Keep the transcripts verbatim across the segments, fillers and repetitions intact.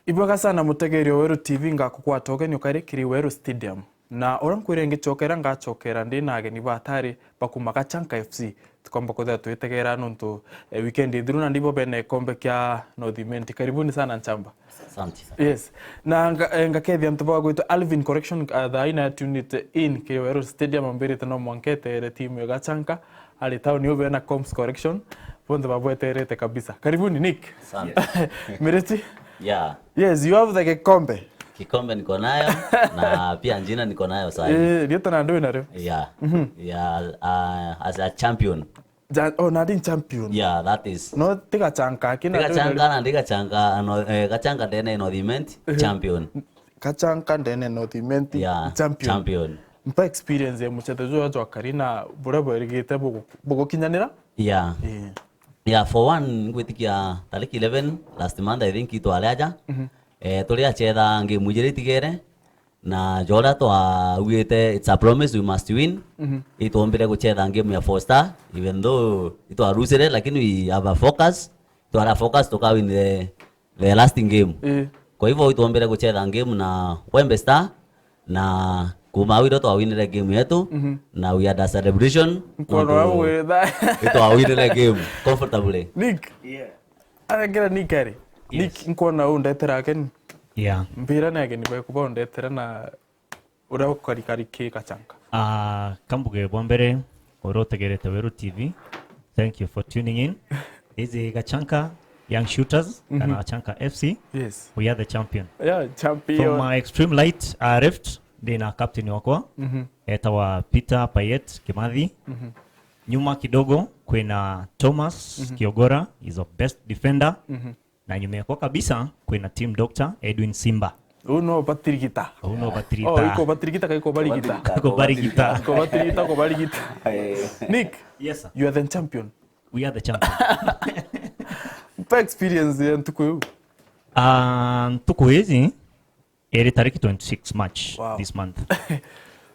Ibwega sana mutegeri wa Weru T V, ngakukwata ugeni ukari kiri Weru Stadium. Na uria nkwire ngicokera, ngacokera ndi na ageni batari bakuma Gachanka F C. Tukomba kwithira twitegera nontu, eh, weekend ithiru na ndibo bene gikombe kia North Imenti. Karibuni sana Nchamba. Asante. Yes. Na nga-, eh, ngakethia antu ba gwitu Alvin Correction, ah, thaa ina tunite in kiri Weru Stadium, ambirite no mwanka etere timu ya Gachanka, ari town yo bena Combs Correction, bonthe babweterete kabisa. Karibuni, Nick. Asante. Miriti? Yeah. Yes, you have the gikombe. Kikombe niko nayo, na pia njina niko nayo sahi. Eh, rieta na ndwi nario. Yeah. Mhm. Yeah, uh, as a champion. Ja-, oh, na ndi champion. Yeah, that is. No, ti Gachanka, kina Ti Gachanka, na ndi Gachanka, ano, eh, Gachanka ndene North Imenti, Mhm. champion. Gachanka ndene North Imenti, Yeah, champion. champion. Mpa experience ya muchezo jwa jwa kari na buria bwerigite bugu-, bugukinyanira? Yeah. Eh. Yeah, for one, ngwitikia tariki eleven last month, I think, itwari aja. Mhm. Eh, turi achetha game ijiri itigere. Na joria twauite, it's a promise, we must win. Mhm. Itwombire guchetha game ya four star, even though itwarusire, lakini we have a focus. Twara focus, tukawin the, the last game. Eh. Kwa hivyo, itwombire guchetha game na Wembe Star, na kuma au iro twawinire game yetu, Mhm. na we had a celebration. Nkono Nontu wao wetha. Itwawinire game comfortably. Nick. Yeah. Arekera Nick ari. Yes. Nick, nkwona u ndetera ageni. Yeah. Mbira ni ageni baku ba undetera na uria ukarikari ki Gachanka. Ah, kambuge bwa mbere, uria utegerete Weru T V, thank you for tuning in. This is Gachanka Young Shooters, Mhm. kana Gachanka F C. Yes. We are the champion. Yeah, champion. From, uh, extreme light, uh, left, ndi na captain wakwa, Mhm. etawa Peter Payet Kimathi. Mhm. Nyuma kidogo, kwina Thomas Mhm. Kiogora, is a best defender. Mhm. Na nyuma yakwa kabisa, kwina team doctor Edwin Simba. Uu no batirigita. Uu no batirigita. Oh, iko batirigita, ka iko barigita? Iko barigita. Iko batirigita, iko barigita. Eh. Nick, Yes, sir. you are the champion. We are the champion. Mpa experience ya ntuku iu. Ah, ntuku ici, iri tariki twenty-six March Wow. this month.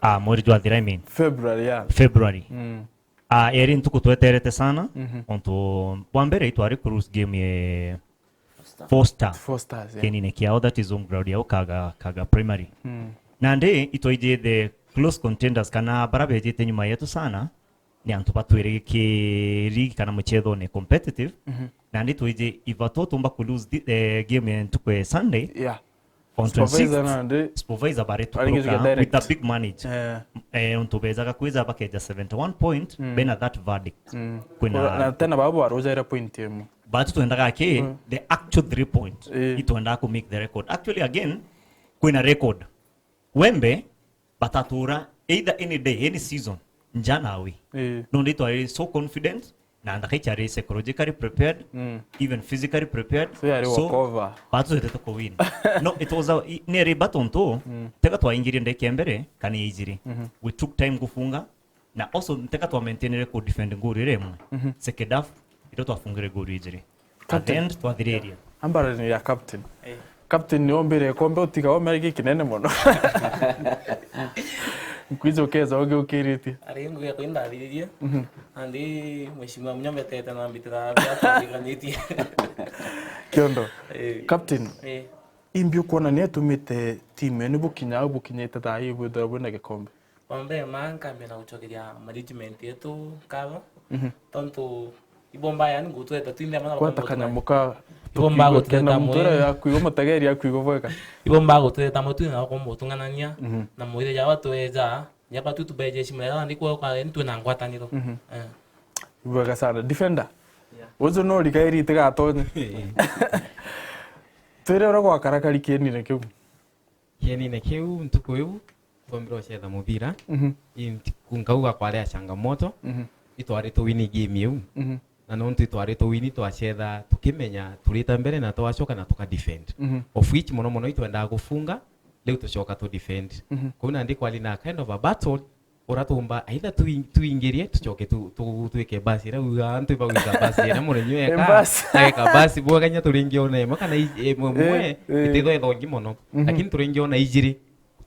Ah, mweri jwathira, I mean. February, yeah. February. Mm. Ah, iri ntuku tweterete sana, Mhm. ontu bwa mbere itwari cruise game ye Foster. Foster. Four Stars, yeah. Kenine kiao, that is home ground yao Kaga, Kaga Primary. Mm. Nandi itwaiji the close contenders kana bara bejite nyuma yetu sana, ni antu batwirigikiri kana muchezo ni competitive. Mhm. Nandi twiji iva tutumba ku lose the, eh, game ya ntuku ya Sunday. Yeah. On Supervisor twenty-sixth, nandi supervisor baretu aringi proka direct. With a big manage. Eh. Eh, untu bejaga kwiza bakeja seventy-one point, Mm. bena that verdict. Mm. Kwina Na tena babo barojaira point imwe. But twendaga ki, Mm. the actual three point. Eh. Itwendaga ku make the record. Actually, again, kwina record. Wembe, batatura either any day, any season, nja nawe. Eh. Nondi twari so confident, na ndakaichari psychologically prepared, Mm. even physically prepared. So yari So, walkover. Batwetete ku win. No, it was a, i-, neri batonto, Mm. teka twaingirie ndeke mbere, kana ijiri. Mhm. We took time kufunga, na also teka twa maintainire ku defend goal ire imwe. Mhm. Second half, ito twafungire goal ijiri. At the Captain. End, twathiriria. Ambara ni ya captain. Eh. Captain ni ombire kombe utiga ome ari gikinene mono. Nkwija ukeza ugi ukiritie. Ari ngugi yakwa indathiririe. Mhm. Andi mheshimiwa Munyambetete na mbitira bia twathikanitie. Kiondo. Eh. Captain. Eh. Imbi ukuona ni atumite timu yenu bukinya au bukinyite thaa hii bwithirwa bwina gikombe? Wa mbere, ma nkambia na gucokeria management yetu nkatho, Mhm. tontu ibomba, yani, gutweta twinthe amwe na Gwata bakomba kanyamu ka ibomba tukiigua kena gutweta muntu uria amwe. Yakuigua mutegeri yakuigua bwega. Ibomba gutweta amwe twinthe na bakomba gutung'anania, Mhm. na mwire jaba tweja, jaba tu tubeje heshima ya nandi kwa kwa, yani, twina ngwataniro. Mhm. Eh. Bwega sana. Defender. Yeah. Uju no rigairi tigatonye. Twire uria gwakarakari kienine kiu. Kienine kiu, ntuku iu, twombire gucetha mubira. Mhm. Ii ntiku nkauga kwari a changamoto, Mhm. itwari tuwini game iu. Mhm. Na nontu itwari tuwini, twacetha tukimenya turita mbere na twacoka na tuka defend. Mhm. Of which, mono mono, itwendaga gufunga, riu tucoka tu defend. Mhm. Kuu nandi kwari na kind of a battle, ura tumba, either twi-, twingirie, tucoke tu-, tu-, twike basi iria uga antu ibagwika basi iria murenyo eka, Basi. eka basi bwega nya turingiona imwe kana i-, imwe Eh, imwe, eh. itithwa ithongi mono. Mhm. Lakini turingiona ijiri,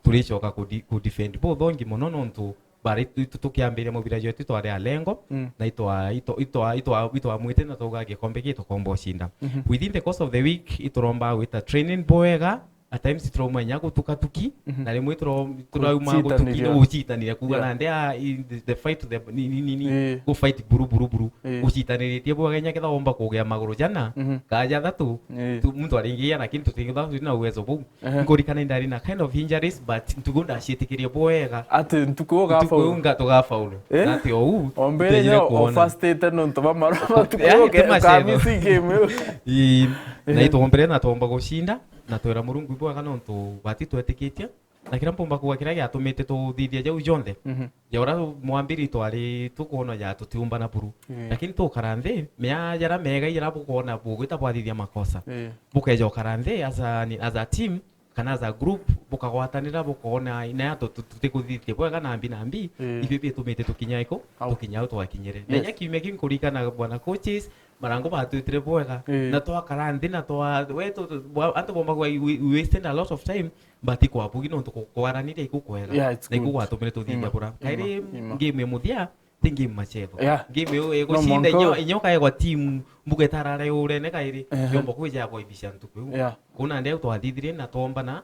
turicoka ku di-, ku defend bo thongi mono nontu Bara itu, itu tukiambiria mubira jwetu itwari Alengo, Mm. na itwa, itwa, itwa, itwa, itwamwite na twauga gikombe gii tukomba ucinda. Mhm. Within the course of the week, ituromba gwita training bwega, at times turauma inya gutukatuki, Mhm. na rimwe turo-, turauma gutuki Gucitaniria. no gucitanire kuuga Yeah. nandi, ah, i-, the, the fight to the, ni, ni, ni, ni, Ii. gu fight buru, buru, buru. Ii. Gucitaniritie bwega inya ketha womba kugia maguru jana, Mhm. ka jathatu, Ii. tu, muntu aringiia, lakini tutingitha turi na uwezo buu. Ehe. Nkurikana indari na kind of injuries, but ntuku ndaciitikirie bwega. Ati ntuku Ntuku ugafaulu? Nga tugafaulu. Eh? Na ati ou, Ombere twejire nyo kuona. Ofastite nontu ba maroma ntuku Eh, uke-, ti macetho. Ukamisi game iu. Ii, na Ehe. itwombere na twomba gucinda, na twira Murungu ibwega nontu bati twetikitie. Na kiria mpumba kuuga kiria giatumite tuthithia jau jonthe. Mhm. Ja uria mwambiri twari tukwona ja tutiumbana buru. Ii. Lakini tukara nthi, mea jaria mega jaria bukwona bugwita bwathithia makosa. Ii. Bukeja ukara nthi as a, as a team, kana as a group, bukagwatanira, bukoona ina ya tu-, tu-, tutikuthithia bwega nambi nambi, Ii. ibio bitumite tukinya iku, Au. tukinya au twakinyire. Na Yes. inya kiumia kiu nkurikana bwana coaches, marangu batwitire bwega, Ii. na twakara nthi na twa-, we tu-, tu-, bwa-, antu bomba gwa-, we, we wasted a lot of time, but ikwabugi nontu ku-, kwaraniria iku kwega. Yeah, it's Na iku good. gwatumire tuthithia Ima, bura. ima, Kairi ima. game ya muthia, ti game macetho. Yeah. Game iu No igucinda mwanka inyo, u- inyo kaegwa team, mbuga itarare urene kairi, Ehe. yomba kwija ya kwaibisha ntuku iu. Yeah. Kuna ndio twathithirie na twombana,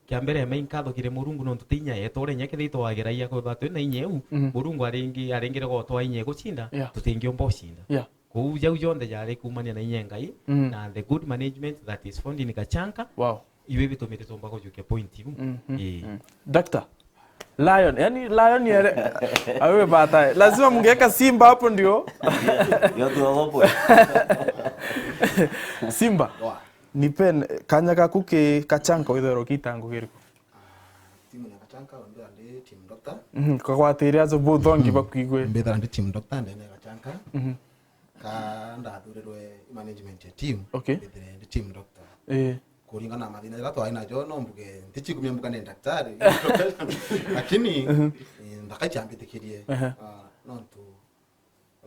kia mbere, mai nkatho kiri Murungu nontu ti inya yetu, uria inya kethira itwageragia kwithirwa twina inya iu, Mhm. Murungu aringi-, aringire gotwa inya igucinda, Yeah. tutingiumba ucinda. Yeah. Kou jau jonthe jari kuumania na inya Ngai, Mm. na the good management that is found in Gachanka, Wow. iwe bitumite tumba kujukia point iu. Mhm, Ii. mm. Doctor, Lion, yani Lion yere, awe bata, lazima mngeweka Simba hapo ndio. Ndio tuogope. Simba, Wa. nipe kanya gaku ki Gachanka withero kitango kiriku? Ah, timu ya Gachanka, wambira ndi team doctor. Mhm, kagwatire azo buthongi bakwigwe. Mbithira ndi team doctor, ndene Gachanka. Mhm. Ka ndathurirwe management ya team, Okay. mbithire ndi team doctor. Eh. Kuringana na mathina jaria twari najo, no mbuge, ntichikumia mbuga ni daktari. Lakini, Mhm. eh, nthaka iciambitikirie. Aha. Ah, nontu,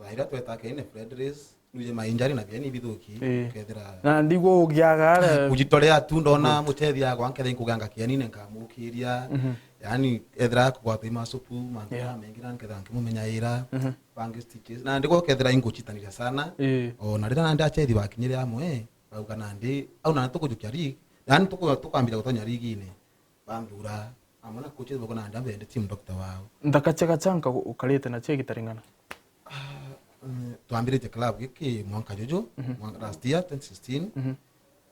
thaa iria twetaga kene Fred Race, nuje mainjari na bieni bithuki, Eh. kethira Na ndigwo ugiaga ara- Kujitolea tu, ndona muchethi yakwa, nkethira nkuganga kienine nkamukiria. Mhm. Yani, ethira kugwata imacupu, mantu Yeah. jamengira, nkethira nkimumenyaira, Mhm. bangi stitches. Na ndigwo kethira inguchitanira sana. Eh. O na riria nandi achethi bakinyire amwe, bauga nandi, au na tukujukia league, yani tuku-, tukambira gutonya league-ini. Banthura, amwe na coaches bauga nandi ambende team doctor wao. Nthaka cia Gachanka u-, ukarite na cia gitaringana? Ah, mm, twambiritie club giki mwanka juju, Mhm. mwanka last year, twenty sixteen. Mhm.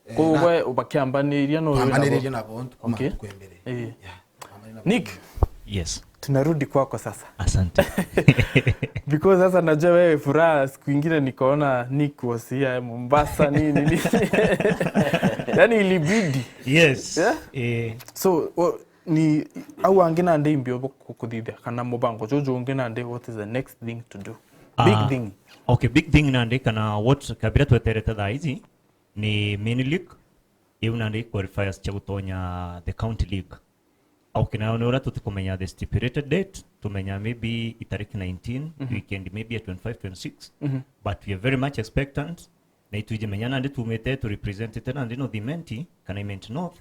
Eh, Kou na we ubakiambaniria no twambaniririe nabo ntuku Okay. matuku mbere. Eh. Yeah, twambaniririe nabo Nick, mbere. Yes. tunarudi kwako sasa. Asante. Because sasa najua wewe furaha, siku ingine nikaona Nick was here Mombasa, nini, nini. Yani ilibidi. Yes. Yeah? Eh. So, o, ni, au angi nandi imbio bo ku-, kuthithia, kana mubango juju ungi nandi, what is the next thing to do? Big Ah, thing. Okay, big thing nandi, kana what kabira tweterete thaa ici, ni main league, iu nandi qualifiers cia gutonya the county league. Okay, nayo ni uria tutikumenya the stipulated date, tumenya maybe itariki nineteen, Mhm. weekend maybe ya twenty-five, twenty-six, Mhm. but we are very much expectant, na itwijimenya nandi tumite, tu representite nandi North Imenti, kana Imenti North.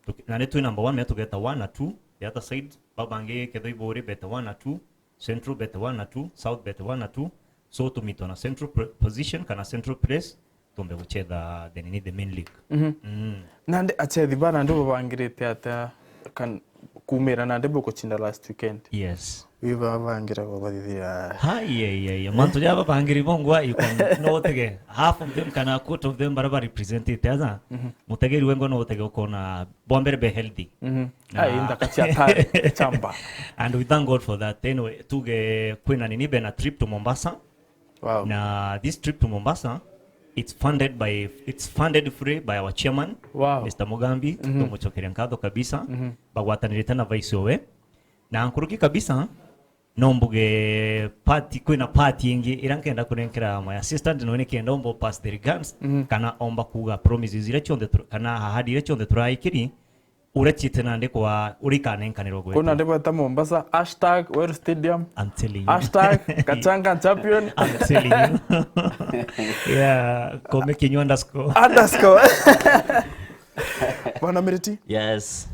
Tuki-, nandi twi number one, mea tugeta one na two, the other side, babangi ketho iburi bete one na two, Central bete one na two, South bete one na two. So tumitwa na central pro-, position kana central place, tumbe guchetha the nini, the main league. Mhm. Mm. Nandi achethi ba nandi babangirite atia kan-, kumira nandi buguchinda last weekend? Yes. Wi babangira kubathithia. Hai, ye, ye, ye. Mantu ja babangiri bongwa, you can no utege half of them kana a quarter of them bara ba representite aja. Mhm. Mutegeri wengwa no utege ukona bwa mbere be healthy. Mhm. Na Ai, nthaka cia hatari, chamba. And we thank God for that. Anyway, tuge kwina nini bena trip to Mombasa. Wow. Na this trip to Mombasa, it's funded by, it's funded free by our chairman, Wow. Mister Mugambi. Mhm. Tumucokeria nkatho kabisa. Mhm. Bagwatanirite na vice owe. Na nkuruki kabisa, no mbuge party, kwina party ingi ira nkenda kunenkera my assistant, no nikenda omba pass the regards, Mhm. kana omba kuga promises ira cionthe tur-, kana ahadi ira cionthe turaikiri, uria ciite nandi kwa, uria ikanenkanirwa gwetu. Kuna nandi bweta Mombasa, hashtag Waheri Stadium. I'm telling you. Hashtag Gachanga Champion. I'm telling you. Yeah, Kome Kinyua underscore. Underscore. Bwana Miriti? Yes.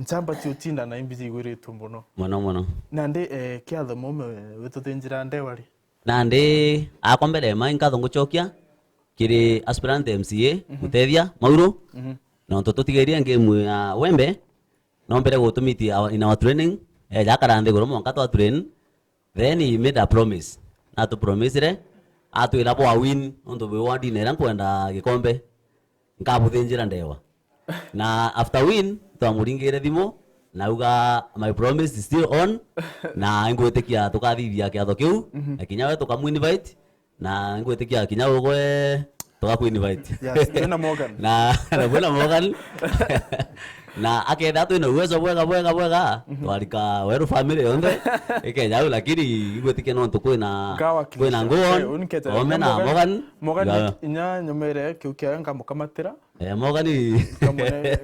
Nchamba cio cindana imbi cigwiritwe mono. Mono mono. Nandi, eh, kiatho mume wituthinjira ndewa ri? Nandi akwa mbere ma nkatho ngucokia kiri aspirant M C A, Muteethia Mauro. Nontu tutigairie game ya Wembe, no mbere gutumiti our, in our training, eja akara nthiguru mwanka twa train. Then he made a promise. Natupromisire, atwira bwa win, nontu bwi wardine iria nkwenda gikombe, nkabuthinjira ndewa. Na after win, twamuringire thimu, na auga, "My promise is still on," na ingwitikia tukathithia kiatho kiu, na kinya we tukamuinvite, na ingwitikia kinya ugwe tugakuinvite. Yes, twina Morgan. Na, na bwina Morgan. Na akethira twina uwezo bwega, bwega, bwega, twarika Weru family yonthe, ikeja au, lakini ingwitikia nontu kwina, Ngawakilisha. Kwina nguo, Eh, unikeja. Ome na Morgan. Morgan. Morgan, Yeah. Inya nyomere kiu kiawe nkamukamatira. Eh, Morgan. Kamone.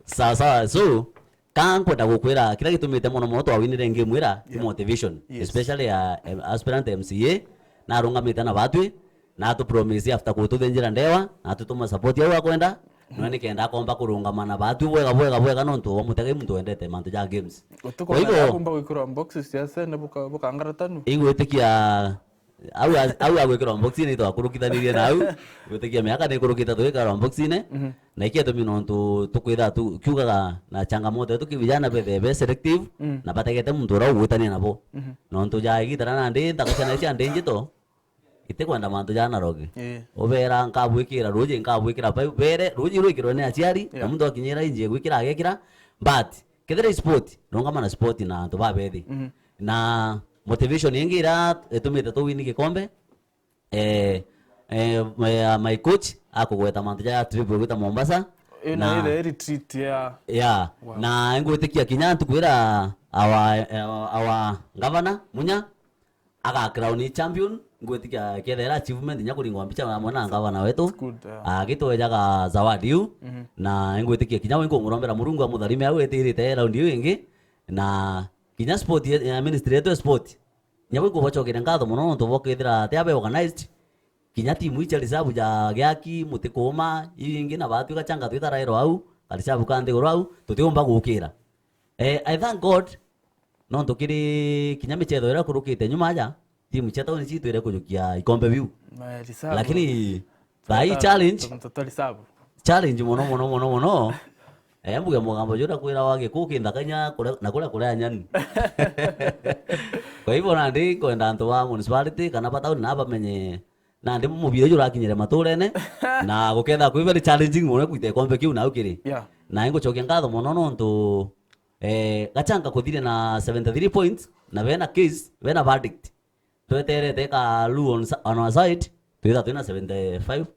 Sawa, sawa. So, ka nkwenda gukwira, kira gitumite mono mono twawinire game ira, ni Yes. motivation. Yes. Especially ya, em, aspirant M C A, narungamite na batwi, na atupromise after kututhinjira ndewa, na atutuma support au akwenda, nwe nikenda akomba kurungama na batwi bwega, bwega, bwega, nontu wa Muteethia muntu wendete mantu ja games. Utuku Kwa hivyo, akumba gwikirwa box cia sene buka-, bukangaratanu. Ingwitikia au a-, au agwikirwa box-ini twakurukithanirie na au. Gwitikia miaka nikurukite tugikirwa box-ini. Na ikio tumi nontu tukwitha tu-, kiugaga na changamoto yetu kivijana bethe be selective, na bategete muntu uria ugwitania nabo. Nontu ja igita ria nandi nthaka cia nai cia ndi njito, itikwenda mantu ja analogue. Ii. Ubera nkabwikira ruji, nkabwikira pai-, bere, ruji rwikirwe ni aciari, na Yeah. muntu akinyira inji gwikira agekira, but kethira i sport, rungama na sport na antu babethi. Na motivation ingi ira itumite tuwini gikombe, eh, eh, my, uh, my coach akugweta mantu ja trip gwita Mombasa. Ii, na na ile retreat ya Yeah. Wow. Na ingwitikia kinya ntukwira our, our, our governor Munya aga crown champion, ngwitikia kethira achievement inya kuringwa mbicha amwe na ngavana wetu. Good, yeah. Agitwejaga zawadi iu, na ingwitikia kinya we nkumurombera Murungu amutharime au etirite round iu ingi, na kinya sport ye-, ya ministry yetu ya sport. Nya we nkubacokera nkatho mono nontu bwa kwithira ati abe organized, kinya timu icia reserve ja giaki, mutikuma, iu ingi na batwi gachanga twitarairwa au, ka reserve ka nthiguru au, tutiumba gukira. Eh, I thank God, nontu kiri kinya michetho iria kurukite nyuma aja, timu cia tauni citwire kujukia ikombe biu. Lakini thaa hii challenge, challenge mono, mono, mono, mono. Eh, mbuge mugambo juria kwira wa Gikuu kinthaka inya kuria, na kuria kuria nyani. Kwa hivyo nandi nkwenda antu ba municipality kana ba tauni na bamenye nandi mubira uju urakinyire maturene, na guketha kwi very challenging mono kwita ikombe kiu nau kiri. Yeah. Na ingucokia nkatho mono nontu, eh, gachanga kuthire na seventy three points, na bena case, bena verdict. Tweterete ka Lu on sa-, on our side, twitha twina seventy five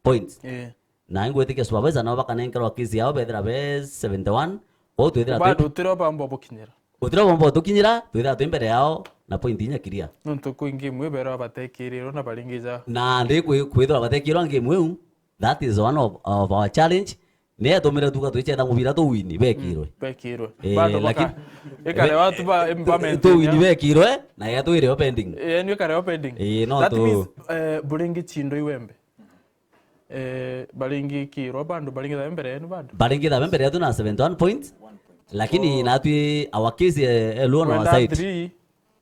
points. Eh. Na ingwitikia supervisor nao bakanenkerwa case yao bethira be seventy one, kwou twithira twi- Bado utiro bambo bukinyira. Utira bomba utukinyira, twithira twi mbere yao na point inya clear. Nontu kwi game iu berwa batekirirwe na baringija. Na ndi kwi-, kwithirwa batekirwa game iu, that is one of, of our challenge. Ni yatumire tuga twichetha mubira tuwini bekirwe. Bekirwe. Eh, bado baka-, lakini ikare watu ba, empowerment tuwini inya. Bekirwe, na ya twireo pending. Eh, ni ikare pending. Eh, no. That tu- means, eh, buringi chindo iwembe. Eh, baringikirwa bado, baringithabe mbere yenu bado? Baringithabe mbere yetu na seventy one points. Lakini natwi our case, eh, eh, Lu on our side. Three.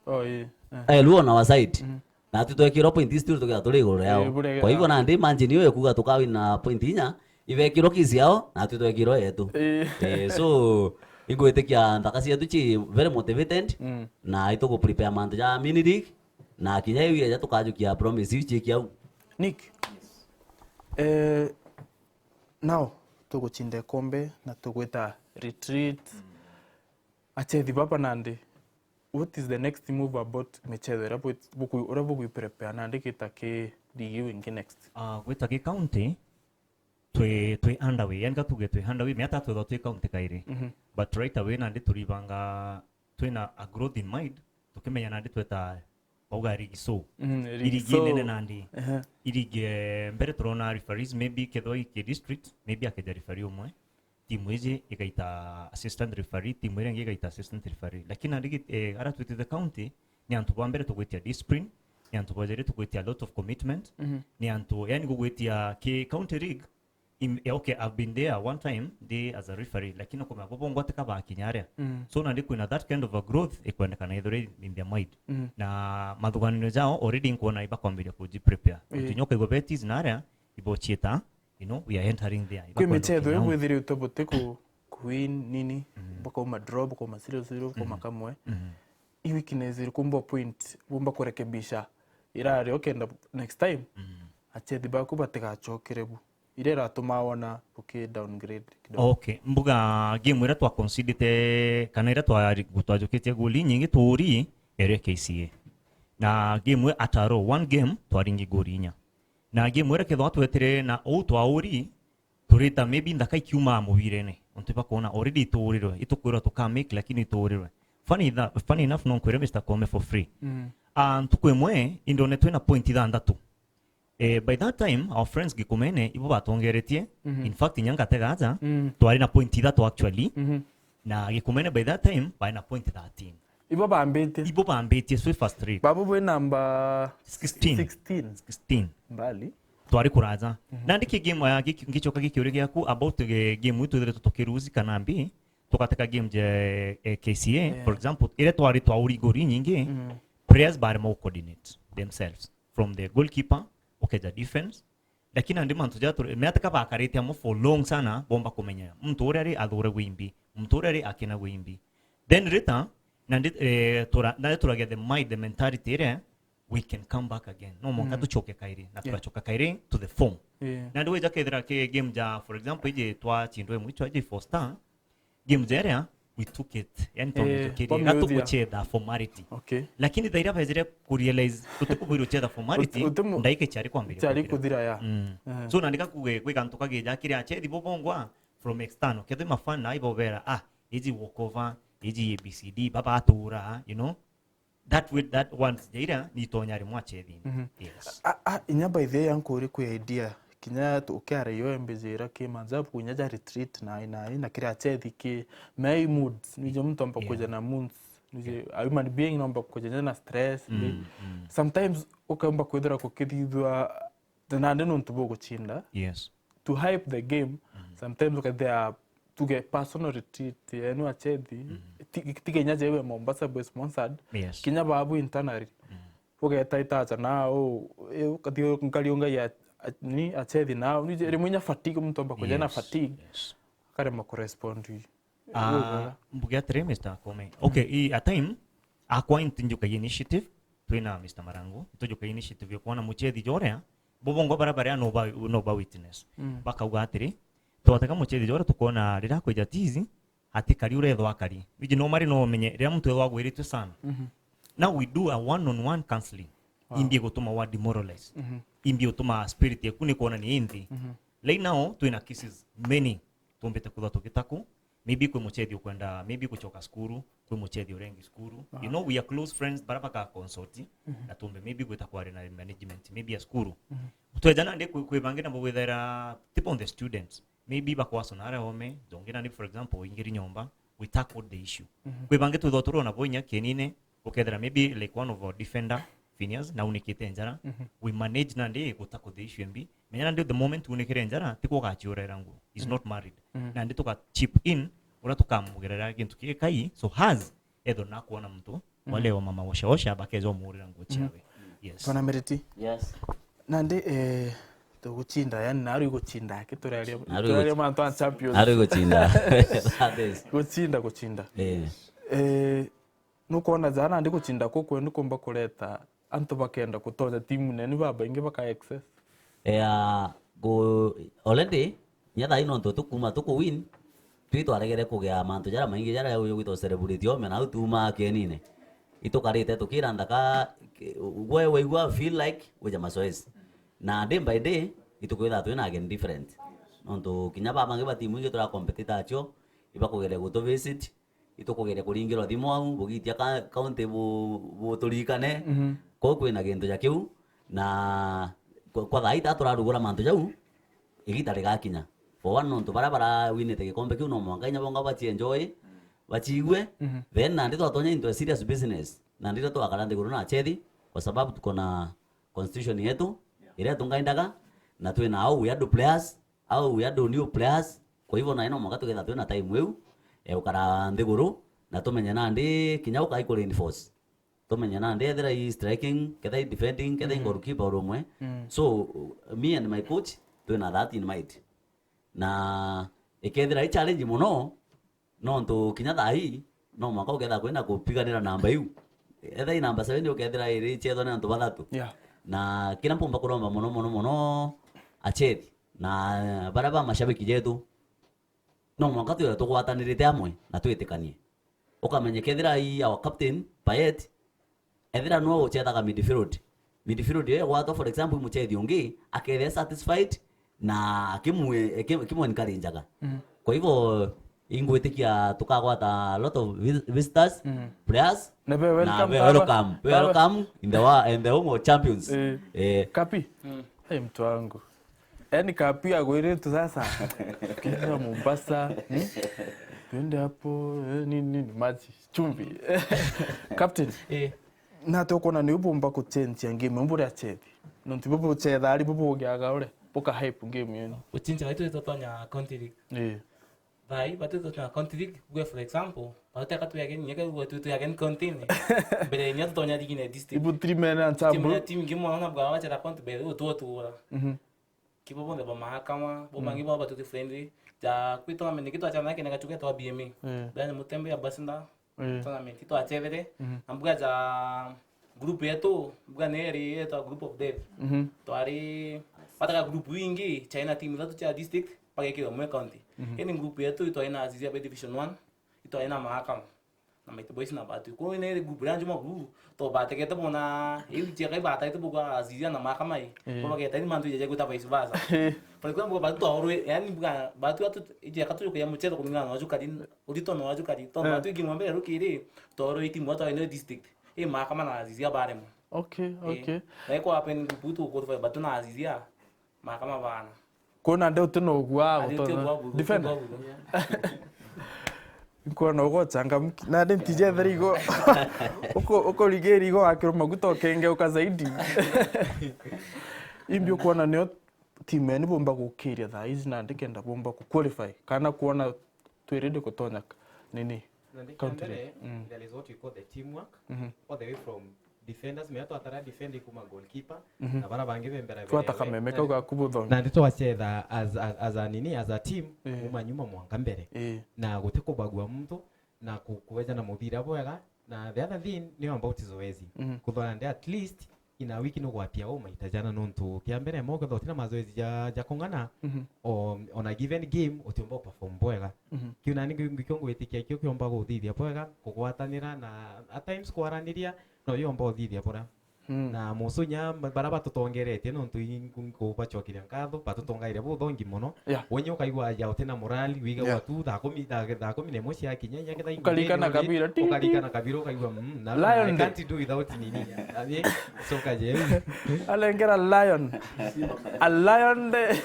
Oh, yeah. Eh. Eh, Lu on our side. Natwi twekirwa point still tukiwa turi iguru yao. Eh, bure. Kwa hivyo nandi imagine iyo ikuga tukawina point inya, ibekirwa case yao, natwi twekirwa yetu. Eh. Eh, so, ingwitikia nthaka cietu ci very motivated, na itugu prepare mantu ja mini league, na kinya iu yeja tukajukia promise iu ciiki au. Nick, eh, now tuguchinda ikombe na tugwita retreat. Achethi baba nandi, what is the next move about michetho iria bwi-, bukwi-, uria bugwi prepare nandi gita ki ligi iu ingi next? Ah, gwita ki county, twi, twi underway, yani ka tuge twi underway, miata twethwa twi county kairi. But right away nandi turibanga twina a growth in mind, tukimenya nandi tweta bauga ligi so. Mm, ligi so. Ligi nene nandi. Ehe. Ligi, eh, mbere turona referees, maybe kethwa i ki district, maybe akeja referee umwe. Timu iji igaita assistant referee, timu iria ingi igaita assistant referee. Lakini nandi gi-, eh, ara twitite county, ni antu ba mbere tugwitia discipline, ni antu ba jeri tugwitia a lot of commitment, ni antu, yani gugwitia ki county league, Im- eh, okay, I've been there one time, ndi as a referee, lakini kumenya bo bongwa tika bakinya aria. Mm. So nandi kwina that kind of a growth ikwendekana ithire in their mind. Mm. Na mathuganio jao already nkwona ibakwambiria kuji prepare. Eh. Untu nyoka igo betis na aria ibochieta, you know, we are entering there. Kwi michetho iu bwithirite buti ku, ku win nini, mm, bakauma draw, bakauma zero zero, bakauma, mm, kamwe. Mm. I weakness iriku mbo point bumba kurekebisha irari okenda next time, mm, achethi baku batigachokere bu? Iria iratuma wona buki downgrade kidogo. Okay, mbuga game iria twa concedete kana iria twa-, twajukitie goli nyingi tuuri ere K C A. Na game iu ataro, one game twaringi goli inya. Na game iria kethwa twetire na uu twauri, turita maybe nthaka ikiumaa mubirene. Untu bakwona already ituurirwe, itukwirwa tuka make lakini ituurirwe. Funny, tha- funny enough no nkwire Mister Kome for free. Mm. Ah, ntuku imwe indone twina point ithanthatu. Eh, by that time, our friends Gikumene ibo batongeretie. Mhm. In fact, inya ngatega aja, mm, twari na point ithatu actually. Mhm. Na Gikumene by that time, bari na point thirteen. Ibo bambitie. Ibo bambitie, swi first league. Babu bwi namba sixteen. Sixteen. Sixteen. Mbali. Twari kuraja. Mhm. Nandi ki game ya, giki-, ngicoka gikiuria giaku about, eh, game iu twithiritwe tukiruzi kana mbi, tugateka game je, eh, K C A, yeah, for example, iria twari twauri ngori nyingi, mhm, players barema gu coordinate themselves. From the goalkeeper, ukeja defense. Lakini nandi mantu ja turi, me atika bakarite amo for long sana, bomba kumenya muntu uria ari athure gwimbi, muntu uria ari akina gwimbi. Then later, nandi, eh, tura-, nandi turagia the mind, the mentality iria, we can come back again. No mwanka, mm, tucoke kairi, na, yeah, tugacoka kairi to the form. Yeah. Nandi wija kethira ki game ja, for example, iji twachindwe mwicho, iji four star, game ja iria, we took it. Yani, eh, twamujukirie, twamiuthia. Gatuguchetha formality. Okay. Lakini thaira bejire kurealize, tutikubwirwo uchetha formality, uti-, utimu-, ndaika ichari kwambiria chari kuthira. Kuthira ya. Mm. Eh. So, nandi gakuge, gwi gantu kagija kiri achethi bo bongwa from external. Kethe mafan na ibo bera, ah, iji walkover, iji A B C D, baba atura, you know. That way, that ones jaira ni itonya rimwe achethini. Mhm. Yes. A, a, inya by the way, ankuri kwi idea. Kinya tu-, ukiara yo embejera ki manzabu, inya ja retreat na, na, na kiri achethi ki, my moods. Nije muntu omba, yeah, kuja na moods. Nije, yeah, a human being nomba kuja na stress. Mm, mm. Sometimes ukaomba kwithira kukithithwa nandi nontu buguchinda. Yes. To hype the game, mm, sometimes ukethia tuge personal retreat yenu achethi, mm, ti-, ti Kenya jewe Mombasa be sponsored, yes, kinya babu internally. Mm. Ugeta itacha na, oh, eh, ukathi nkari unga ya, a-, ni achethi na, ni rimwe inya fatigue, muntu amba kuja na, yes, fatigue, yes, akarema kurespond. Ah, mbuge atiri, Mister Kome. Okay, i, a time, akwa inti njukagia initiative, twina Mister Marangu, tujukagia initiative ya kuona muchethi joria, bo bongwa bara baria no ba, no ba witness. Mm. Bakauga atiri, twatega muchethi joria tukwona riria kwija tizi, ati kari urethwa akari. Wiji no mari no umenye, riria muntu ethwa agwiritwe sana. Mhm. Now we do a one on one counseling. Wow. Imbi gutuma wa demoralize. Mhm. Imbi gutuma spirit yaku ni kuona ni inthi. Mhm. Right now, twina cases many tumbite kwithwa tugitaku, maybe kwi muchethi ukwenda, maybe gucoka cukuru, kwi muchethi urengi cukuru. Aha. You know, we are close friends, bara baka consult, mhm, na tumbe maybe gwita kwaria na management, maybe ya cukuru. Mhm. Tweja nandi kwi, kwi bangi nabo gwithaira tip on the students. Maybe bakwasona aria ome, jongi nandi, for example, ingiri nyomba, we tackled the issue. Mhm. Kwi bangi twithwa turona bo inya kienine, ukethira maybe like one of our defender, Phineas, na unikite njara, mhm, we manage nandi gutackle the issue mbi. Menya nandi the moment unikire njara, tiko ugachiurera nguo. He's, mhm, not married. Mhm. Nandi tuka chip in, uria tukamugerera gintu gikai, so has, etho na kuona muntu, mhm, wale wa mama osha osha, bakeja umurira nguo, mhm, chiawe. Yes. Bwana Meriti? Yes. Nandi, eh, tuguchinda, yani, naru iguchinda, aki turaria, naru turaria iguchi-, mantu a champions. Naru iguchinda. That is. Guchinda, guchinda. Eh. Eh, nukwona jana ndi guchinda kukwenu kumba kureta antu bakenda gutonya timu nene babaingi baka excess. Ea, ku-, already, nya thaa ino ntu tukuma tuku win, twi twaregere kugia mantu jaria maingi jaria gwitwa celebrity ome, nau tuumaa kienine. Itukarite tukira nthaka, ki-, we waigua feel like wija mazoezi. Na day by day, itukwitha twina again different. Nontu kinya babangi ba timu ingi tura competitor acio, ibakugeria gutu visit, itukugeria kuringirwa thimu au, bugitia ka-, county bu-, buturikane. Mhm. Kwou kwina gintu ja kiu, na kwa, kwa thaa ita turarugura mantu jau, igita rigakinya. For one, nontu baria barawinite gikombe kiu no mwanka inya bonga bachienjoy, bachiigue. Mhm. Then nandi twatonya into a serious business. Nandi riria twakara nthiguru na achethi, kwa sababu tuko na constitution yetu, iria tungaindaga, na twina au we are the players, au we are the new players. Kwa hivyo nae no mwanka tuketha twina time iu, eh, ukara nthiguru, na tumenye nandi kinya ukai ku reinforce. Tumenye nandi ethira i striking, ketha i defending, ketha i goalkeeper oro umwe. So, me and my coach, twina that in mind. Na ikethira i challenge mono, nontu kinya thaa ii, no mwanka uketha kwina kupiganira namba iu. Etha i namba seven ukethira iri ichethwa ni antu bathatu. Yeah. Na kira mpumba kuromba mono, mono, mono, achethi. Na baria ba mashabiki jetu, no mwanka twire tugwatanirite amwe na twitikanie. Ukamenye kethira i our captain, Payet, ethira nwe uchethaga midfield. Midfield iyo igwatwa, for example, muchethi ungi, akethia satisfied na akimu-, aki-, akimu encourageaga. Kwa hivyo, ingwitikia tukagwata a lot of vis-, visitors, players, na be welcome, be welcome, be welcome in the wa-, in the home of champions. Eh. Eh. Kapi? Hey, mtu wangu. Yaani Kapi agwiritu sasa. Kenda Mombasa, hmm? Twende hapo, eh, nini, nini, maji, chumvi. Captain, eh, na tukwona ni ubumba kuchenjia game, mbure achethi. Nontu bubu uchetha ari bubu ugiaga ure, buka hype game yenu. Uchinja waitu tutonya county league. Eh. Thaa ii batu tutonya county league, gwe for example, batu teka tu again, nyeke gwe tu, tu again county ni. Mbere nya tutonya league ni district. Ibu three men ensemble. Timu ya timu ngi mwana bwa wacha ta county be, utu tu ura. Mhm. Kibo bonthe ba mahakama, bo bangi bo batuti friendly. Ja kwi tournament ki twachana nake na gachuke twa B M A. Eh. Brian Mutembe ya Basinda. Eh. Tournament twachethete. Mhm. Na mbuga ja group yetu, mbuga ni eri yetwa group of death. Mhm. Twari bataka group wingi, chaina team ithatu cha district, bagekirwa mwe county. Mhm. Ini group yetu itwaina Azizia by division one, itwaina mahakama. Na Mighty Boys na Batu. Kwa hiyo ile group ya Njuma group, to bategete bona, iu tia kai bategete bugwa Azizia na mahakama i. Eh. Kwa bageta ni mantu jeje guta vice versa. Eh. For example, Batu to orwe, yani buga, Batu atu, ije katu ya muchezo kulingana na wajukari, urito na wajukari. To, eh, Batu igimwambe rukiri, to orwe itimu watu ene district. E mahakama na Azizia baremo. Okay, eh, okay. Na iko happen group tu kwa Batu na Azizia. Mahakama bana. Kwona nde uti na ugua. Ati uti gutonya ugua buru, defender. Uti ugua buru. Nkwona ugochangamki. Na ndi ntijethera igo. Uko-, ukorigiri igo wakirwo maguta ukengeuka zaidi. Imbi ukwona nio timu yenu bomba gukiria thaa ici na ndikenda bomba ku qualify. Kana kwona twi ready gutonya k-, nini? Na ndikenda country. Mbere, mm, there is what we call the teamwork, mhm, all the way from defenders, me atwatara defend kuma goalkeeper, mhm, na bara bangi bembera. Twata kameme kau gaku buthongi. Na ndi twachetha as, as, as a nini, as a team, eh, kuma nyuma mwanka mbere. Eh. Na guti kubagua muntu, na ku-, kueja na muthira bwega. Na the other thing, ni about zoezi. Mhm. Kuthona ndi at least, in a week nugwapia o maita jana nontu kia mbere mo kwethwa utina mazoezi ja, ja kung'ana, mhm, o, on a given game, utiumba uperform bwega. Mhm. Kiu nani ngi-, ngikio ngwitikia kio kiomba guthithia bwega, kugwatanira na at times kwaraniria, no yomba uthithia bura. Mm. Na musunya bara batutongeretie nontu i-, nku-, nkubacokeria nkatho, batutongaire buthongi mono. Yeah. Wenye ukaigua aja utina morali, wigagwa, yeah, tu thaa kumi, thaa, thaa kumi na imwe ciakinya, inya ketha ukarikana kabira, ting, ukarikana ting, kabira, ukaigua, mm, na Lion I Day. Can't do without nini. Abi, soka je. Alengera lion. A lion day.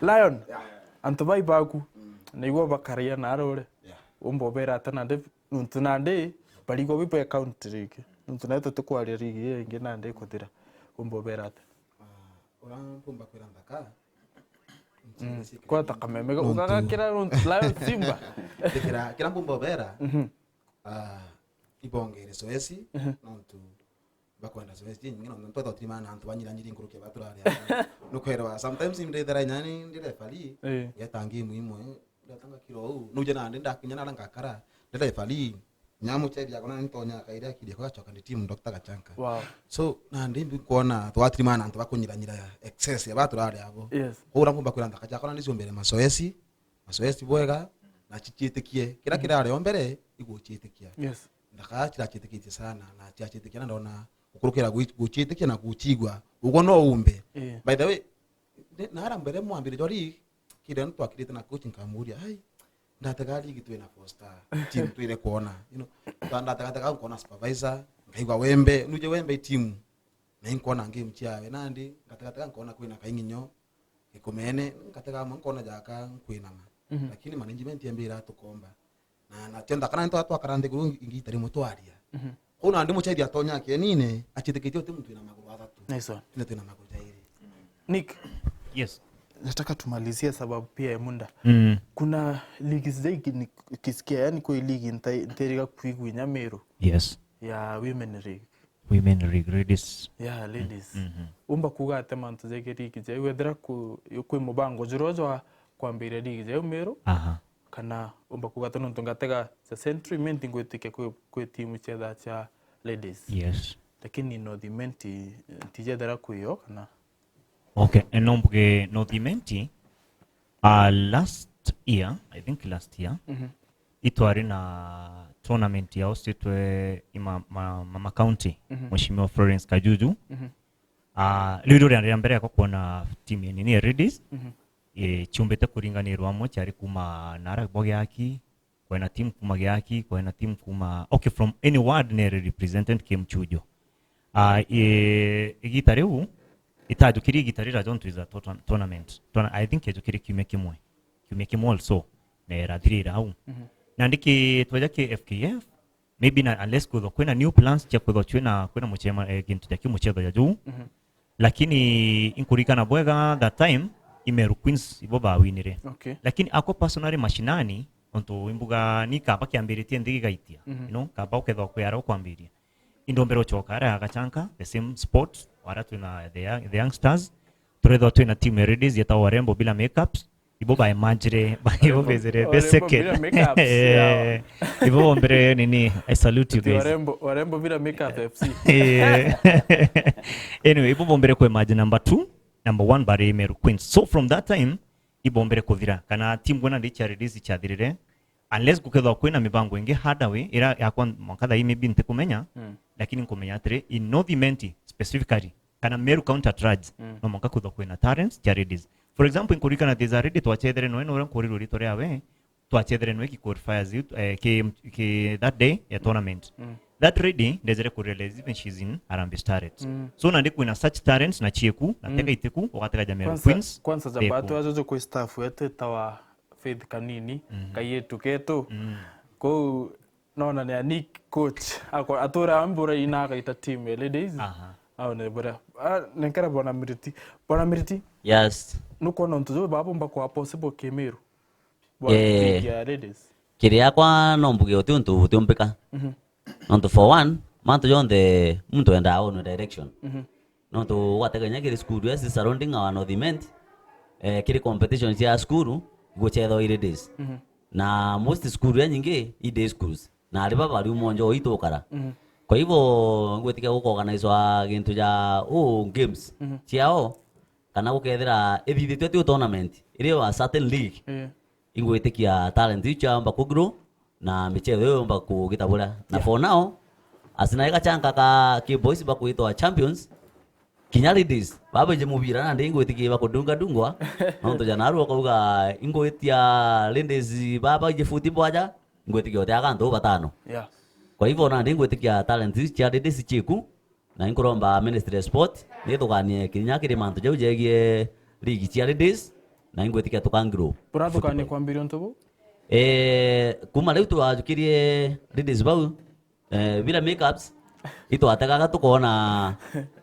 Lion. Yeah. Antu bai baku. Mm. Niguo bakaria na arore. Yeah. Umba ubera ata nandi, nuntu nandi, barigwa bibe county league. Nuntu nayo tutikwaria league iyo ingi nandi ikuthira. Umba ubera ata? Ah, uria mpumba kwira nthaka, mm, kwata kameme, nontu ugagakira Lion Simba. Ndikira, kira mpumba ubera, mhm, ah, ibongere zoezi, mhm, nontu bakwenda zoezi nyingi, nontu twethwa turimana na antu banyiranyiri nkuruki ba turari. Nukwirwa, sometimes ndithira inya ni ndi referee, eh, ngeta game imwe, ndatanga kiro uu, nuje nandi ndakinya nara ngakara, ndi referee, Nyamuchethi akona ni ntonya kairi akiri kwa gachoka ndi team Doctor Gachanka. Wow. So, nandi mbi kwona twatirimana na antu bakunyiranyira excess ya baturari abo. Yes. Koguo mpumba kwira nthaka jakona ni cionbere mazoezi, mazoezi bwega, na chichiitikie. Kira, mm, kirari o mbere, iguchiitikia. Yes. Nthaka chirachiitikitie sana, na chiachiitikia na ndona gukurukira gwi-, guchiitikia na guchigua. Uguo no umbe. Yeah. By the way, ndi-, nara mbere mwambire jwa league, kiri antu twakirite na coach nkamuria, "Ai, ndatega league twina four star, team twire kwona." You know, twa-, ndategatega nkona supervisor, nkaigua Wembe, nuje Wembe i team. Na inkona game chiawe, nandi, ngategatega nkona kwina Kaing'inyo, Gikumene, ngatega amwe nkona jaka nkwinama. Mhm. Lakini management yambira tukomba. Na, na tiontha kana nitwa twakara nthiguru ingi ita rimwe twaria. Mhm. Kou nandi muchethi atonya akienine, achitikitie uti muntu wina maguru athatu. Nice one. Inde twina maguru jairi. Nick. Yes. nataka tumalizie sababu pia ya muda. Mm. Kuna ligi zaingi nikisikia, yani, kwi ligi nta-, ntairiga kwigua inya Meru. Yes. Ya Women League. Women League, ladies. Yeah, ladies. Mm-hmm. Umba kuuga atia mantu jegie ligi jau, wethira ku-, kwi mubango juru jwa kwambiria ligi jau Meru? Aha. Kana umba kuuga atia nontu ngatega cia Central Imenti ngwitikia kwi, kwi timu ciethaa cia ladies. Yes. Lakini North Imenti, eh, ntijethera kwio kana? Okay, eh, no mbuge North Imenti, uh, last year, I think last year, Mhm. itwari na tournament ya hostitwe i ma, ma, Mama County, Mhm. Mheshimiwa Florence Kajuju. Mhm. Ah, riu riria ria mbere yakwa kuona timu ya nini ya ladies, Mhm. eh, ciumbite kuringanirwa amwe, ciari kuma nara Bogiaki, kwena timu kuma Giaki, kwena timu kuma, okay, from any ward nere represented ki Mchujo. Ah, i-, igita riu, itajukirie igita rira jontu is a tourna-, tournament. Tourna-, I think yajukirie kiumia kimwe. Kiumia kimwe also, na irathirira au. Mhm. Nandi ki tweja ki F K F, maybe na, unless kwithwa kwina new plans cia kwithwa twina, kwina muchema, eh, gintu ja kimuchetho ja juu. Mhm. Lakini inkurikana bwega that time, i Meru Queens ibo bawinire. Okay. Lakini ako personally mashinani, ontu imbuga ni kaba kiambiritie nthi gigaitia, Mhm. you know, kaba ukethwa kwi ara ukwambiria. Indombere uchoka ara Gachanka, the same spot, wara twina the young-, the youngsters. Turethwa twina team ya ladies yeta Warembo Bila Makeups. Ibo baemanjire, ibo bezire be Warembo second. Bila Makeups, Eh, yeah. Ibo bombere nini, I salute you Ati guys. Warembo, Warembo Bila Makeup F C. Eh. Anyway, ibo bombere kwemanji number two, number one bari Meru Queens. So from that time, ibombere kuthira. Kana team gwena ndi cia ladies ciathirire. Unless gukethwa kwina mibango ingi harder way, ira yakwa mwanka thaa ii maybe ntikumenya, Mm. lakini nkumenya atiri, in North Imenti specifically, kana Meru County at large, Mm. no mwanka kwithwa kwina talents cia ladies. For example, inkurikana there's a lady twachethere noe, noria nkurirwe ritwa riawe, twachethere noe ki qualifiers, eh, ki, ki that day ya tournament. Mm. That lady, ndejere kurealize even she's in Harambee Starlets. Mm. So, nandi kwina such talents na cieku, na Mm. tega itiku, ugatega ja Meru Queens, kwanza jaba beku. Twajojo kwi staff yetu etawa Faith Kanini, Mm. kaietu ketu. Mm. Kou, nona ni a Nick coach. Ako-, atura ambura ina agaita team ya ladies. Aha. Au ni bura. Ah, nenkera Bwana Miriti. Bwana Miriti, Yes. nukwona untu juu babomba kwa possible kimiru? Bwana Eh. Team ya ladies. Kiri yakwa no mbuge uti untu utiumbika. Mhm. Nontu for one, mantu jonthe muntu endaa onwe direction. Mhm. Nontu ugategenya kiri school ya si surrounding our North Imenti, eh, kiri competition cia school, igucethwa i ladies. Mhm. Na most school ya nyingi i day schools. Na ari baba riu monjo itukara. Mhm. Kwa hivyo, ngwitikia gukorganizwa gintu ja, u, games Mhm. ciao, kana gukethira ithithitwe ti tournament, iri a certain league. Eh. Ingwitikia talent iu ciamba ku grow, na michezo iyo yomba kugita buria. Na Yeah. for now, asina ega chanka ka ki boys bakwitwa champions, kinya ladies, babaije mubira nandi ingwitikia bakudunga dungwa, nontu jana aru akauga ingwitia ladies babaije football aja, ingwitikia uti agantu batano. Yeah. Kwa hivyo nandi ingwitikia talent ici cia ladies ciku, na inkuromba Ministry of Sport, nithuganie kinya kiri mantu jau jegie ligi cia ladies, na ingwitikia tuka grow. Burathukanie football. Kwambiria untu bu? Eh, kuma riu twajukirie ladies bau, eh, bila makeups, itwategaga tukona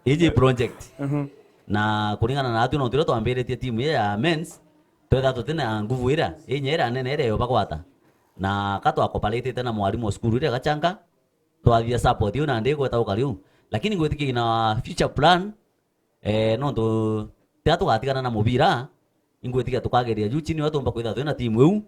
iji project. Mhm. Na kuringana na atu nontu riria twambiritie timu ii ya men's, twetha tutina nguvu iria, inya iria nene iria yobagwata. Na ka twakoparitite na mwarimu wa cukuru iria Gachanga, twathithia support iu nandi igweta gukari u. Lakini ngwitikia na future plan, eh, nontu tiga tugatigana na mubira, ingwitikia tukageria juu chini, tumba kwithirwa twina timu iu,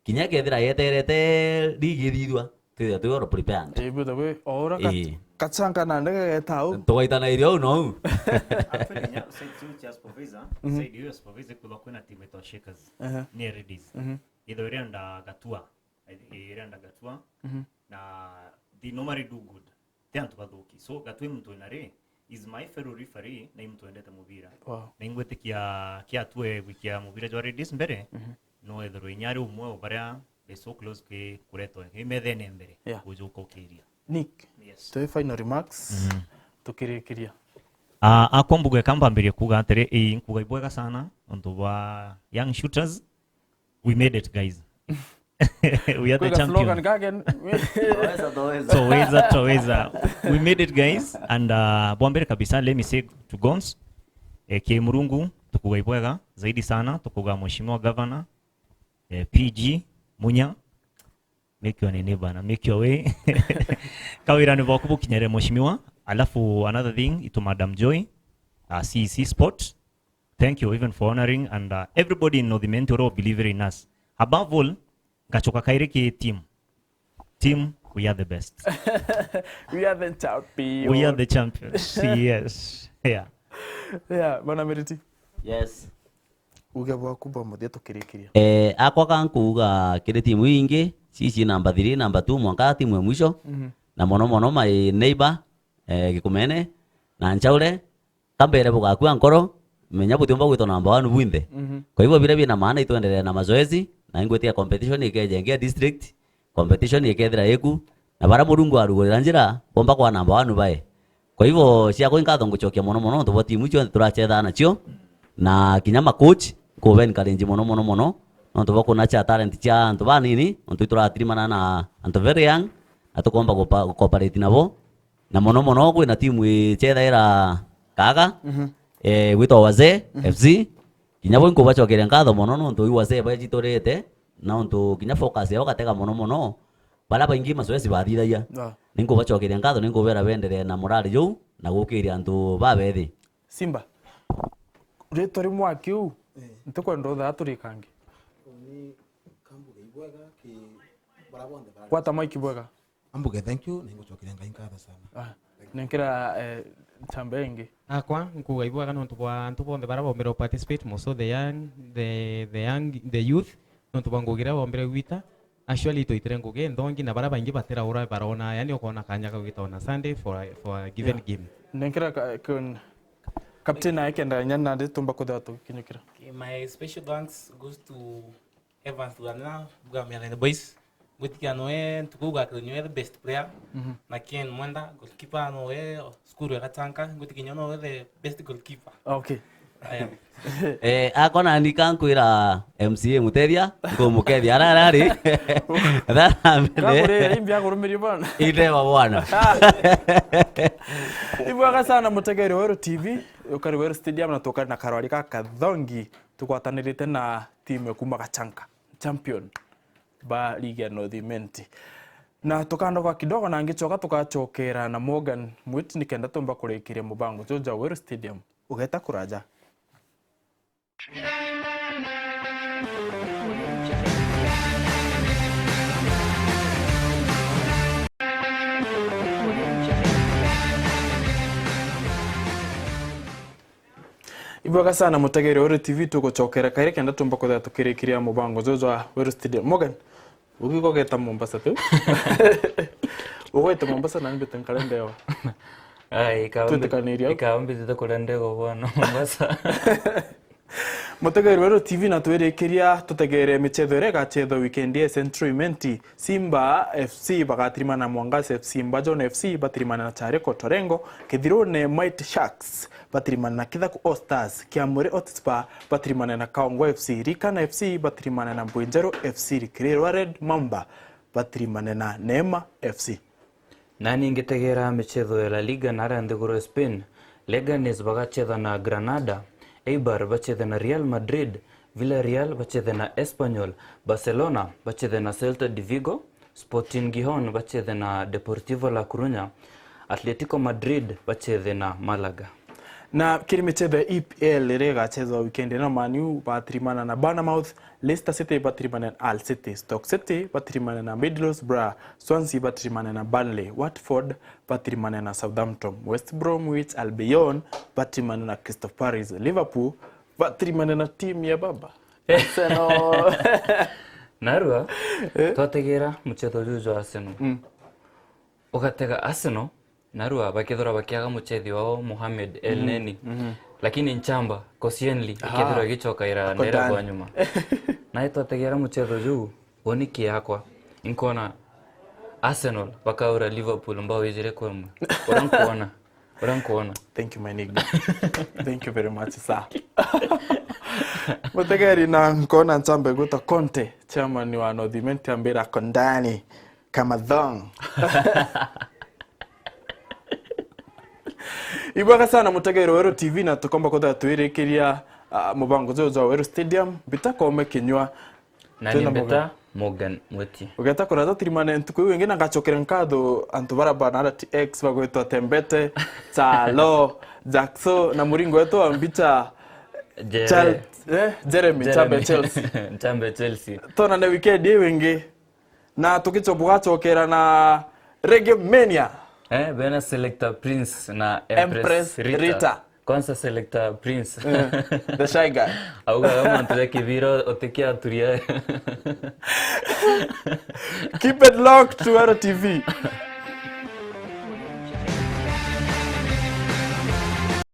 kinya kethira yeterete ligi ithithua, twithirwa twi all prepared. Eh, by the way, o ura Ka-, Ii. Kachanga na ndege geta u. Tugaitana irio u nou. Actually, nya-, side, side ya supervisor, Mhm. side ya supervisor kwithwa kwina timu itwa Shakers. Aha. Ni ladies. Mhm. Itho irenda gatua. I think irenda gatua. Mhm. Na they normally do good. Ti antu bathuki. So, gatua i muntu wina ri, is my fellow referee, na i muntu wendete mubira. Wow. Na ingwitikia kia atue gwikia mubira jwa ladies mbere, Mhm. no ethirwe inya ari umwe o baria be so close kwi kuretwa i methene mbere, Yeah. gujuka ukiria. Nick, Yes. twi final remarks, Mhm. tukirikiria. Ah, akwa mbuge ka mbambirie kuuga atiri, ii, nkuuga ibwega sana, untu bwa young shooters, we made it, guys. We are the Kwiga champion. Slogan kage. Toweza, toweza. Toweza, toweza. We made it, guys. And, uh, bwa mbere kabisa, let me say to Gons, eh, ki Murungu, tukuga ibwega zaidi sana, tukuga Mheshimiwa Governor, eh, P G Munya, make your nini bana, make your way. Kawira ni boku bukinyere Mheshimiwa. Alafu another thing, itu Madam Joy, uh, C E C Sport. Thank you even for honoring and, uh, everybody in North Imenti who believe in us. Above all, ngachoka kairi ki team. Team, we are the best. We are the champions. We are the champions. Yes. Yeah. Yeah, bana Miriti. Yes. Uge bwaku bwa muthia tukirikiria. Eh, akwa ka nkuuga kiri timu ingi, cici number three, number two, mwanka timu ya mwisho. Mhm. Na mono mono my neighbor, eh, Gikumene, na Nchaure, kambere bugakua nkoro, menya butiumba gwitwa number one bwinthe. Mhm. Kwa hivyo biria bina maana itwendelee na mazoezi, na ingwitia competition ikeja ingi ya district, competition ikethira iku, na baria Murungu arugurira njira, bomba kwa number one bae. Kwa hivyo, ciakwa inkatho ngucokia mono mono nontu bwa timu icio cionthe turachethaa nacio, na kinya ma coach, nkuba encourage mono mono mono, nontu bwa kunacha talent cia antu banini, nontu ituratirimana na antu very young, na tukomba gupa-, gucooperate nabo, na mono mono kwina timu ichethaira kaga, Mhm. eh, gwitwa Wazee Mhm. F C, kinya bo inkubacokeria nkatho mono nontu iu Wazee baejiturite, nontu kinya focus yao gatega mono mono, baria baingi mazoezi bathithagia. Ah. Ninkubacokeria nkatho, ninkubera benderee na morale juu, na gukiria antu babethi. Simba, ritwa rimwe akiu, Eh. ntikwenda uthaa turikange. Ni kambuge ibwega ki bara bonthe bara. Gwata maiki bwega. Ambuge thank you, na ingucokeria Ngai nkatho sana. Ah, nenkera, eh, chambe ingi. Akwa, nkuga ibwega nontu bwa antu bonthe bara bombire participate, moso the young, the, the young, the youth, nontu bwa ngugi iria bombire gwita. Actually, itwaitire ngugi nthongi na bara baingi batiraura barona, yani ukona kanya kau gitona Sunday for a, for a given Yeah. game. Nenkera ka-, kun-, captain ae kenda inya nandi tumba kuthira tukinyukira. Okay, my special thanks goes to Evans Lwana, Bwamia the boys. Ngwitikia noe ntuku ugakira nyoe the best player. Mhm. Na Ken Mwenda, goalkeeper noe, Skuru ya Gachanka. Ngwitikia nyoe noe the best goalkeeper. Okay. Aya. Eh, akwa nani kankwira M C A Muteria, nkumukethia ara arari. That happened. Kakurira, imbi akurumirie bwana. Inde wa bwana. Ibwega sana mutegeri wa Weru T V, ukari Weru Stadium na tukari na karwari ka Kathongi. Tugwatanirite na timu ya kuma Gachanka, champion ba ligi ya North Imenti. Na tukandoka kidogo na ngicoka tugacokera na Morgan Mwiti nikenda tumba kurikiria mubango juu ja Weru Stadium. Ugeta kuraja. Ibwega sana mutegeri wa Weru T V, tugucokera kairi kenda tumba kuthira tukirikiria mubango juju wa Weru Stadium. Morgan, ugiko geta Mombasa tu. Ugwete Mombasa na mbite nkare ndewa. Ai, ikao mbi-, Twitikanirie au? Ikao mbitite kuria ndego bwana Mombasa. Mutegeri wa Weru T V na twirikiria tutegere michetho iria igachethwa weekend ya Central Imenti. Simba F C bagatirimana na Mwangaza F C, Mbajon F C batirimane na Chare Kotorengo, Kithirune Mighty Sharks batirimane na Kithaku All Stars, Kiamuri Hotspur batirimane na Kaongwa F C, Rikana F C batirimane na Mbuinjeru F C, Rikirerwa Red Mamba batirimane na Neema F C. Nani ngitegera michetho ya La Liga na aria nthiguru ya Spain, Leganes bagachetha na Granada, Eibar bachethe na Real Madrid, Villarreal bachethe na Espanyol, Barcelona bachethe na Celta de Vigo, Sporting Gijón bachethe na Deportivo La Coruña, Atletico Madrid bachethe na Malaga. Na kiri michetho ya E P L iria igachethwa weekend ino, Man U batirimana na Bournemouth, Leicester City batirimane na Hull City, Stoke City batirimane na Middlesbrough, Swansea batirimane na Burnley, Watford batirimane na Southampton, West Bromwich Albion batirimane na Crystal Palace, Liverpool batirimane na timu ya baba Arsenal. Narua, Eh? twategera muchetho juju jwa Arsenal. Mm. Ugatega Arsenal, narua bakethirwa bakiaga muchethi wao Mohamed El Neni. Mhm. Lakini nchamba, Koscielny, Ah. ikethirwa igicokaira Ako ndere done. kwa nyuma. Nae twategera muchetho juu, woni kiakwa, inkona Arsenal bakaura Liverpool mbao ijiri kwa imwe. Uria nkuona, uria nkuona. Thank you, my nigga. Thank you very much, sir. Mutegeri na nkona nchambe gwita Conte, chairman wa North Imenti ambira kondani. Kamathong. Ibwega sana mutegeri wa Weru T V, na tukomba kwithira twirikiria Ah, mubango juju jwa Weru Stadium, Mbita Kome Kinyua. Na ni Twina Mbita Morgan Mwetie. Ugeta kurata tirimane ntuku iu ingi na ngacokera nkatho antu bara ba na R T X bagwitwa Tembete, Chalo, Jackso na muringo wetu wa mbicha Jere. Charles, eh, Jeremy, Jeremy. Chambe Chelsea. Chambe Chelsea. Tonane weekend iu ingi. Na tugicoka bugacokera na Reggae Mania. Eh, bena Selector Prince na Empress Empress Rita. Rita. Kwanza Selector Prince. Eh, the shy guy. Auga we muntu ja kibiro utikiaturia. Keep it locked to Weru T V.